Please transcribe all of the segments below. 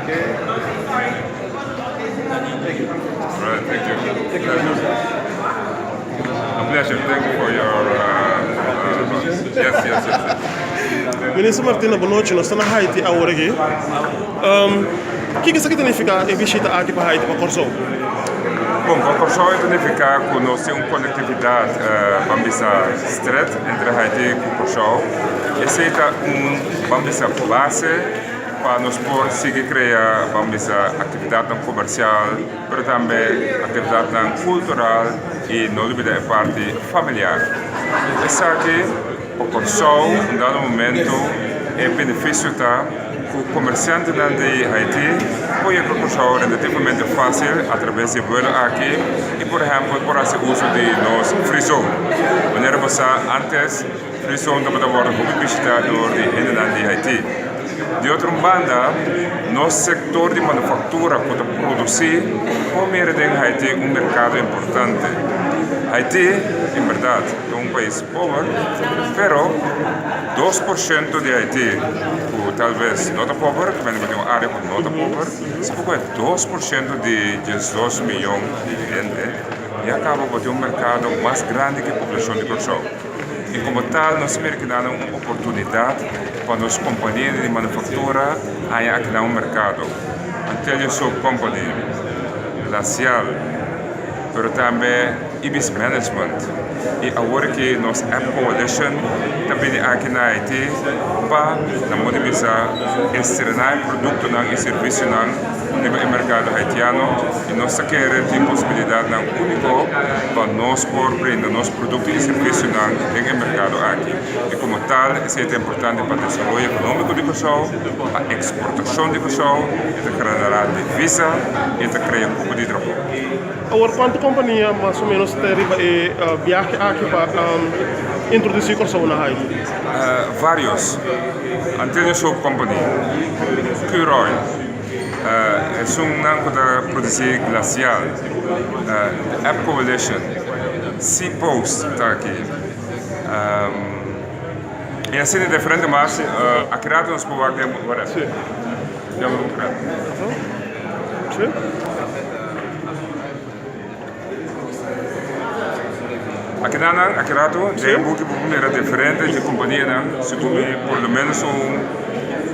Thank you. All right, thank you. Thank you very much. A pleasure. Thank you for your. Yes. Minister Martina, bon nochi. Nos ta na Haiti awor aki. Kiko esaki ta nifiká e bishita aki pa Haiti pa Kòrsou? Bon, pa Kòrsou e ta nifiká ku nos tin un konektividat, ban bisa, stret entre Haiti ku Kòrsou. Esei ta un, ban bisa, base pa nos por sigui krea, ban bisa, aktividatnan komersial, pero tambe aktividatnan kultural i no lubida e parti familiar. Esaki pa Kòrsou un dado momento e benefisio ta ku komersiantenan di Haiti por yega Kòrsou relativamente fásil atraves di e buelo aki i por ehèmpel por hasi uso di nos free zone. Manera bo sa antes free zone tabata wòrdu hopi bishitá dor di hendenan di Haiti. Di otro un banda, nos sektor di manufaktura ku ta produsí por mira den Haiti un merkado importante. Haiti, en bèrdat, ta un pais pober, pero 2% di Haiti ku tal bes no ta pober, ta mende ku tin un área ku no ta pober, si bo kohe 2% di 12 miyon di hende, ya kaba bo tin un merkado mas grandi ku e poblashon di Kòrsou. I komo tal nos mira ki nan un oportunidat pa nos kompania di manufaktura haña aki nan un merkado. Antelio Soap Company, Glacial, pero tambe Ibis Management i awor ki nos App Coalition ta bini aki na Haiti pa nan por di bisa estrená e produktonan i servisionan riba e merkado haitiano i nos ta kere tin posibilidatnan úniko pa nos por brinda nos produkto i servisionan den e merkado aki. I komo tal esei ta importante pa desaroyo ekonómiko di Kòrsou, pa eksportashon di Kòrsou, e ta generá divisa i e ta krea kupo di trabou. Awor kuantu kompania mas o ménos ta riba e biahe aki pa introdusí Kòrsou na Haiti? Vários. Antonio Soap Company, Curoil, esunnan ku ta produsí Glacial, The App Coalition, Sea Post ta aki. I asina diferente mas. Aki rato nos por wak den. Akinan aki rato den buki bo por mira diferente di kompanianan segun mi por lo menos un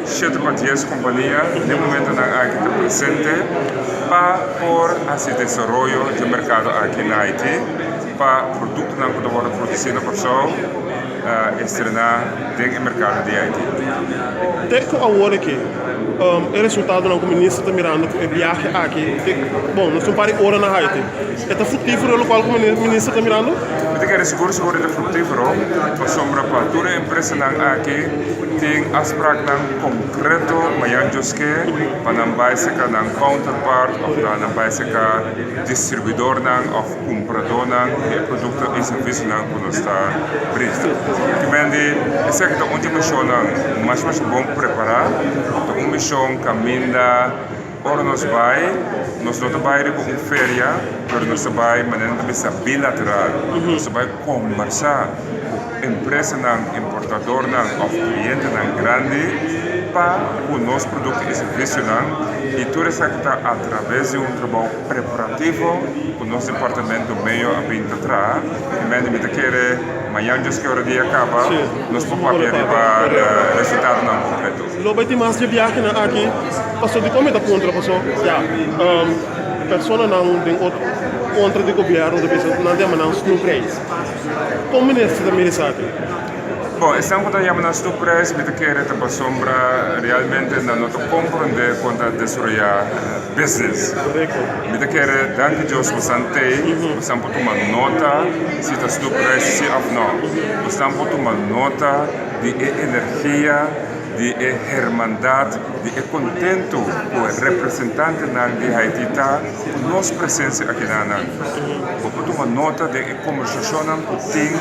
shete pa dies kompania den momentonan aki ta presente pa por hasi desaroyo dje merkado aki na Haiti pa produktonan ku ta wòrdu produsí na Kòrsou estrená den e merkado di Haiti. Te ku awor aki e resultadonan ku minister ta mirando ku e biahe aki, bon nos tin un par di ora na Haiti, e ta fruktífero lokual ku minister ta mirando? Mi ta kere sigur sigur e ta fruktífero pasobra pa tur e empresanan aki tin afspraknan konkreto mañan djoske pa nan bai seka nan counterpart òf nan bai seka distribuidornan òf kumpradónan di e produkto i servisionan ku nos ta brinda. Kimendi, esaki ta un di mishonnan mas mas bon prepará, ta un mishon kaminda ora nos bai, nos no ta bai riba un feria, pero nos ta bai manera nan ta bisa bilateral, nos ta bai kombersá ku empresanan, importadornan òf klientenan grandi pa ku nos produkto i servisionan i tur esaki ta atraves di un trabou preparativo ku nos departamento meyo a bin ta traha i mende mi ta kere mañan djes ke ora dia kaba nos por papia riba resultadonan konkreto. Lo bai tin mas dje biahenan aki paso dikon mi ta puntra paso ya personanan den otro kontra di gobierno ta bisa nan ta yama nan snoepreis kon minister ta mira esaki? Bon, esnan ku ta yama nan snoepreis mi ta kere ta pasobra realmente nan no ta komprende kon ta desaroyá business. Mi ta kere danki Dios ku san tei, ku san por tuma nota si ta snoepreis si òf no. Ku san por tuma nota di e energia, di e hermandat, di e kontentu ku e representantenan di Haiti ta ku nos presensia akinanan. Bo por tuma nota den e kombersashonnan ku tin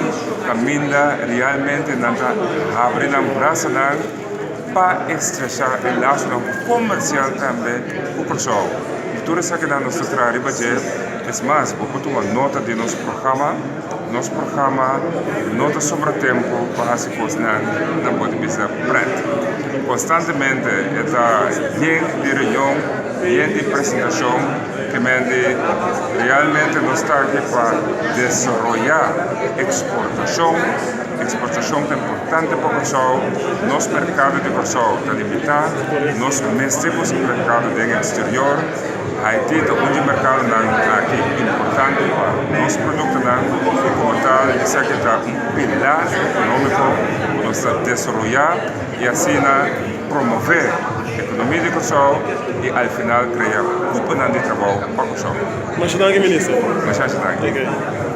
kaminda realmente nan ta habri nan brasanan pa estrechá e lasonan komersial tambe ku Kòrsou. I tur esakinan nos ta traha riba dje. Es mas, bo por tuma nota di nos programa. Nos programa no ta sobra tempu pa hasi kosnan nan por di bisa pret. Konstantemente e ta yen di reunion, yen di presentashon ke men di realmente nos ta aki pa desaroyá eksportashon. Eksportashon ta importante pa Kòrsou. Nos merkado di Kòrsou ta limitá. Nos mester buska merkado den eksterior. Haiti ta un di merkadonan aki importante pa nos produktonan i komo tal esaki ta un pilar ekonómiko ku nos ta desaroyá i asina promové ekonomia di Kòrsou i al final krea kuponan di trabou pa Kòrsou. Masha danki minister. Masha danki.